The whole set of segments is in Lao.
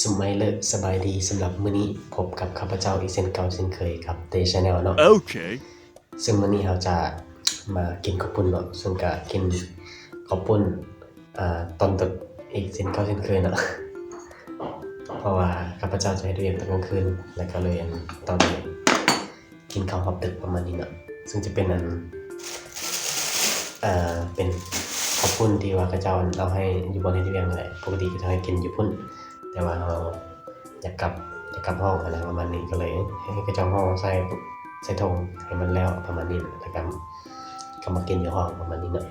ສະບາຍເລີ ສະບາຍດີ. ສຳລັບມື້ນີ້ພົບກັບຂ້າພະເຈົ້າອີກເຊັ່ນເກົ່າເຊັ່ນເຄີຍກັບເຕ Channel ເນາະ. ໂອເຄ ຊຶ່ງມື້ນີ້ເຮົາຈະມາກິນເຂົ້າປຸ້ນເນາະ, ຊຶ່ງກະກິນເຂົ້າປຸ້ນ ອາ ຕອນດຶກອີກເຊັ່ນເກົ່າເຊັ່ນເຄີຍເນາະ, ເພາະວ່າຂ້າພະເຈົ້າຈະເຮັດວຽກຕອນກາງຄືນ ແລ້ວກະເລີຍ ອັນ ຕອນນີ້ ກິນເຂົ້າຮອບດຶກປະມານນີ້ເນາະ. ຊຶ່ງຈະເປັນອັນ ເປັນເຂົ້າປຸ້ນທີ່ວ່າເຂົາເຈົ້າເອົາໃຫ້ຢູ່ບ່ອນເຮັດວຽກນັ້ນແຫຼະ, ປົກກະຕິເຂົາເຈົ້າໃຫ້ກິນຢູ່ພຸ້ນ ແຕ່ວ່າເຮົາຢາກກັບ ຢາກກັບຫ້ອງຫັ້ນນະ ປະມານນີ້, ກະເລີຍໃຫ້ເຂົາເຈົ້າຫໍ່ໃສ່ ໃສ່ຖົງໃຫ້ມັນແລ້ວປະມານນີ້ ແລ້ວກະ ກະມາກິນຢູ່ຫ້ອງປະມານນີ້ເນາະ.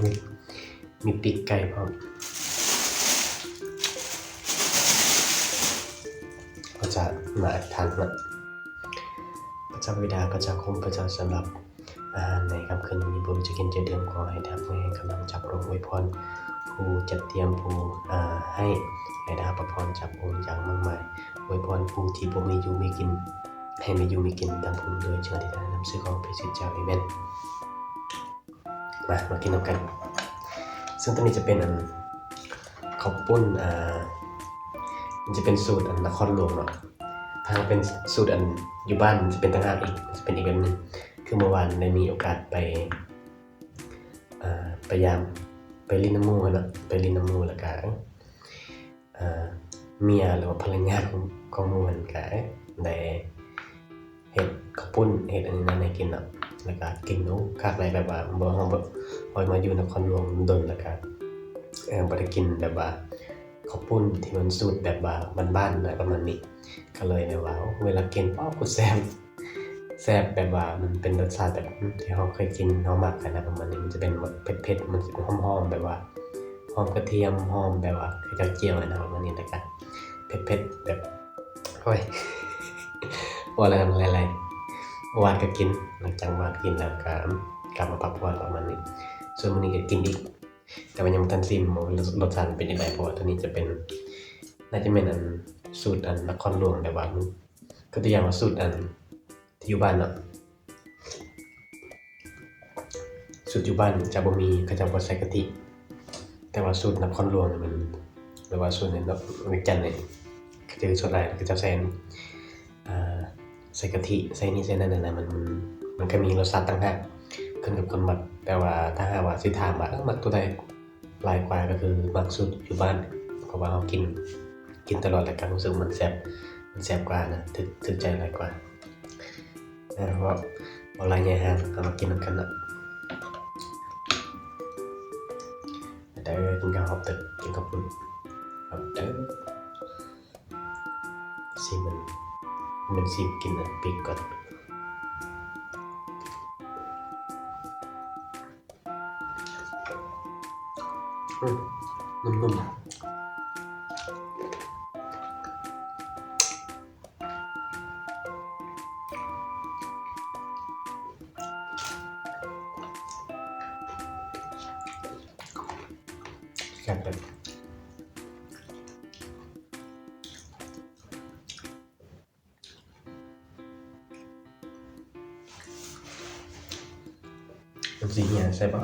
ມີ ມີປີກໄກ່ພ້ອມ. ພະເຈົ້າມາອະທິຖານນະ. ພະເຈົ້າບິດາ, ພະເຈົ້າຄຸມ, ພະເຈົ້າສຳລັບອາຫານໃນຄ່ຳຄືນນີ້ ບໍ່ມີຈະກິນຈະດື່ມ, ຂໍໃຫ້ທັບໃຫ້ກຳລັງຈາກພະອົງ, ອວຍພອນຜູ້ຈັດຕຽມ, ຜູ້ ອາ ໃຫ້ ໃຫ້ໄດ້ຮັບພະພອນຈາກພະອົງຢ່າງມາກມາຍ, ອວຍພອນຜູ້ທີ່ບໍ່ມີຢູ່ມີກິນ ໃຫ້ມີຢູ່ມີກິນຕາມພູນເລີຍ. ຈຶ່ງອະທິຖານນຳຊື່ຂອງພະເຢຊູເຈົ້າ. ເອເມນ. ມາ ມາກິນນຳກັນ. ເຊິ່ງຕົວນີ້ຈະເປັນອັນ ເຂົ້າປຸ້ນ ອາ ມັນຈະເປັນສູດອັນນະຄອນຫຼວງເນາະ, ຖ້າເປັນສູດອັນຢູ່ບ້ານມັນຈະເປັນຕ່າງຫາກອີກ, ຈະເປັນອີກແບບໜຶ່ງ. ຄືເມື່ອວານໄດ້ມີໂອກາດໄປ ອາ ໄປຢາມ ໄປຫຼິ້ນນຳໝູ່ຫັ້ນເນາະ, ໄປຫຼິ້ນນຳໝູ່ ແລ້ວກະ ເອີ ເມຍ ຫຼືວ່າພັນລະຍາຂອງ ຂອງໝູ່ຫັ້ນກະໄດ້ເຮັດເຂົ້າປຸ້ນ ເຮັດອັນນີ້ນັ້ນໃຫ້ກິນເນາະ, ແລ້ວກະກິນ ໂອ້ ຄັກຫຼາຍ. ແບບວ່າບໍ່ ເຮົາບໍ່ ເຮົາມາຢູ່ນະຄອນຫຼວງດົນ ແລ້ວກະ ເອີ ບໍ່ໄດ້ກິນແບບວ່າເຂົ້າປຸ້ນທີ່ມັນສູດແບບວ່າບ້ານໆນະ ປະມານນີ້. ກະເລີຍແບບວ່າ ໂອ້ ເວລາກິນ ປາດ ຄືແຊບ ແຊບ ແບບວ່າມັນເປັນລົດຊາດແບບ ອືມ ທີ່ເຮົາເຄີຍກິນ ເຮົາມັກຫັ້ນນະ ປະມານນີ້. ມັນຈະເປັນແບບເຜັດໆ ມັນຈະຫອມໆ ແບບວ່າຫອມກະທຽມ ຫອມແບບວ່າເຂົາເຈົ້າຈຽວຫັ້ນນະ ປະມານນີ້. ແລ້ວກະເຜັດໆ ແບບ ໂອ້ຍ ເວົ້າແລ້ວນ້ຳລາຍໄຫຼ. ເມື່ອວານກະກິນ ຫຼັງຈາກເມື່ອວານກິນແລ້ວກະ ອືມ ກັບມາພັກຜ່ອນ ປະມານນີ້. ສ່ວນມື້ນີ້ກະກິນອີກ ແຕ່ວ່າຍັງບໍ່ທັນຊີມວ່າລົດ ລົດຊາດມັນເປັນຈັ່ງໃດ ເພາະວ່າຕົວນີ້ຈະເປັນ ໜ້າຈະແມ່ນອັນ ສູດອັນນະຄອນຫຼວງ ແບບວ່າ ຄືຕົວຢ່າງວ່າສູດອັນ ທີ່ຢູ່ບ້ານເນາະ, ສູດຢູ່ບ້ານຈະບໍ່ມີ ເຂົາເຈົ້າບໍ່ໃສ່ກະທິ. ແຕ່ວ່າສູດນະຄອນຫຼວງນີ້ມັນ ຫຼືວ່າສູດໃນວຽງຈັນນີ້ ຄືສ່ວນຫຼາຍເຂົາເຈົ້າໃສ່ອັນ ອ່າ ໃສ່ກະທິ ໃສ່ນີ້ໃສ່ນັ້ນຫັ້ນນະ, ມັນ ມັນກະມີລົດຊາດຕ່າງຫາກ ຂຶ້ນກັບຄົນມັກ. ແຕ່ວ່າຖ້າຫາກວ່າຊິຖາມວ່າ ເອີ ມັກຕົວໃດ ຫຼາຍກວ່າກະຄືມັກສູດຢູ່ບ້ານ ເພາະວ່າເຮົາກິນ ກິນຕະຫຼອດ ແລ້ວກະຮູ້ສຶກວ່າມັນແຊບ ມັນແຊບກວ່ານະ ຖືກ ຖືກໃຈຫຼາຍກວ່າ. ເອີ ເວົ້າ ເວົ້າຫຼາຍໃຫຍ່ຫາງ ເຮົາມາກິນນຳກັນເນາະ. ມາເດີ ກິນເຂົ້າຮອບດຶກ ກິນເຂົ້າປຸ້ນ ຮອບດຶກ. ຊີມມັນ ມັນຊີມກິນອັນປີກກ່ອນ. ອືມ ນຸ້ມໆ ແຊບເລີຍ. ມັນຊິເຫື່ອໃສ່ບໍ່?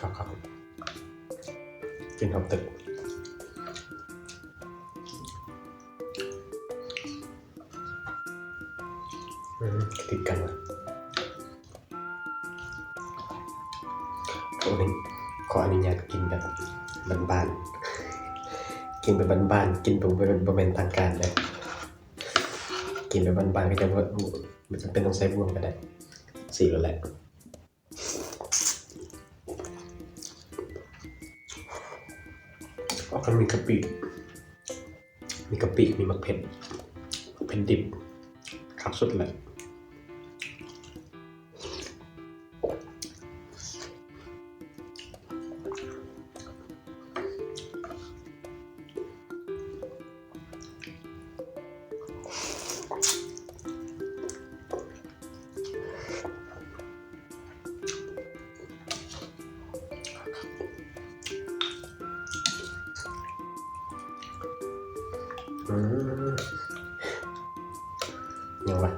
ຄັກໆ ກິນຮອບຕຶກ. ອືມ ຕິດກັນຫວາ. ໂອ້ຍ ຂໍອະນຸຍາດກິນແບບບ້ານໆ ກິນແບບບ້ານໆ ກິນແບບບໍ່ແມ່ນ ບໍ່ແມ່ນທາງການເດີ້. ກິນແບບບ້ານໆ ກະຈະບໍ່ ບໍ່ຈຳເປັນຕ້ອງໃສ່ບ່ວງກະໄດ້ ຊີ້ໂລດແຫຼະ. ຕ້ອງໃຫ້ມີກະປິ ມີກະປິ ມີໝາກເຜັດ ໝາກເຜັດດິບ ຄັກສຸດແຫຼະ. ອືມ ຍັງວະ?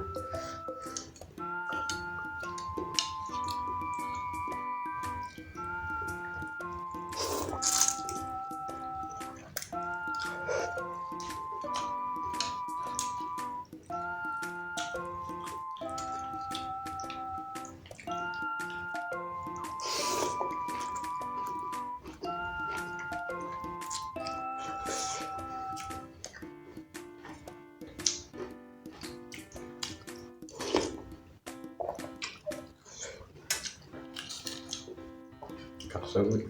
ຄັກສຸດ.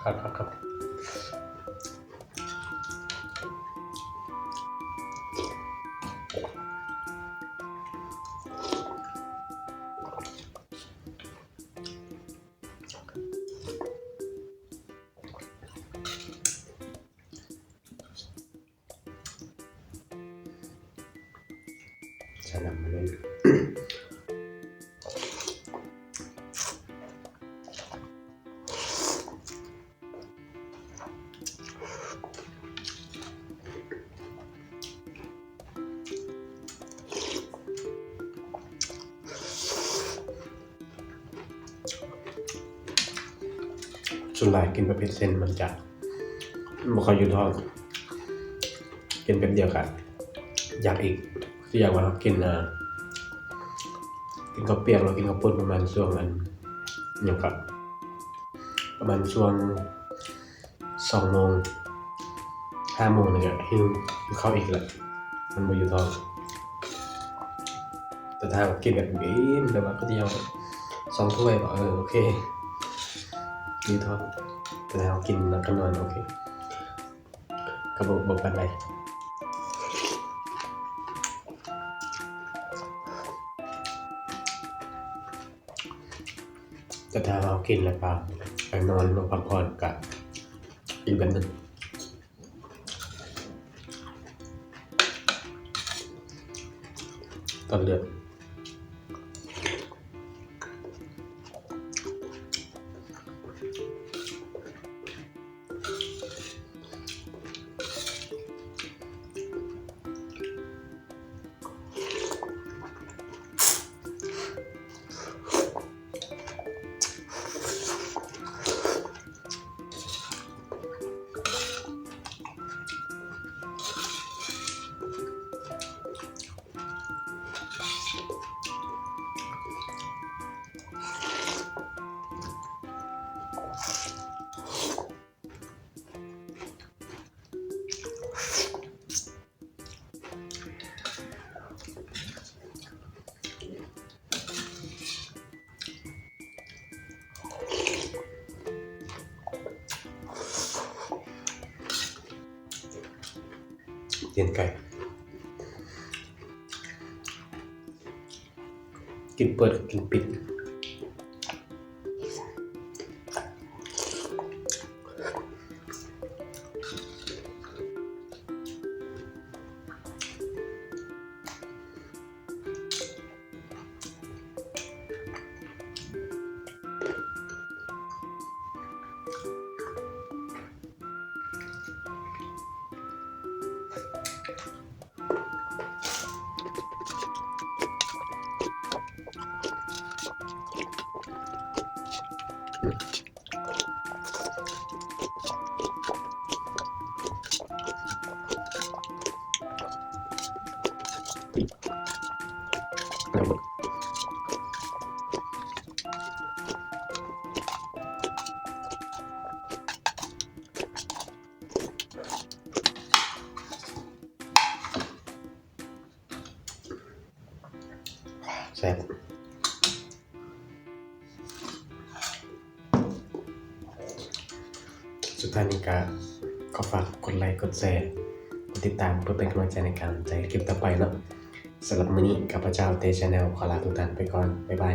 ຄັກໆໆ. ໃສ່ນ້ຳມາເລີຍ. ສ່ວນຫຼາຍກິນປະເພດເສັ້ນມັນຈະບໍ່ຄ່ອຍຢູ່ທ້ອງ ກິນແປັບດຽວກະຢາກອີກ. ຄືຢ່າງວ່າເຮົາກິນ ເອີ ກິນເຂົ້າປຽກ ຫຼືກິນເຂົ້າປຸ້ນປະມານຊ່ວງ ອັນ ຫຍັງກະ ປະມານຊ່ວງ ສອງໂມງ ຫ້າໂມງນີ້ກະຫິວ ຫິວເຂົ້າອີກແລ້ວ ມັນບໍ່ຢູ່ທ້ອງ. ແຕ່ຖ້າກິນແບບອີ່ມໆ ແບບວ່າກະຕິເຮົາສອງຖ້ວຍ ເອີ ໂອເຄ ຢູ່ທ້ອງ. ແຕ່ຖ້າເຮົາກິນແລ້ວກະນອນ ໂອເຄ ກະບໍ່ ບໍ່ປານໃດ. ແຕ່ຖ້າເຮົາກິນແລ້ວກະໄປນອນ ຫຼືພັກຜ່ອນກະອີກແບບໜຶ່ງ ຕອນເລືອກ. ຕີນໄກ່ ກິນເປີດ ກິນປິດ. ສຸດທ້າຍນີ້ກໍຂໍຝາກກົດໄລ ກົດແຊ ກົດຕິດຕາມ ເພື່ອເປັນກຳລັງໃຈໃນການເຮັດຄລິບຕໍ່ໄປເນາະ. ສຳລັບມື້ນີ້ ຂ້າພະເຈົ້າ ເຕ Channel ຂໍລາທຸກທ່ານໄປກ່ອນ. ບາຍບາຍ.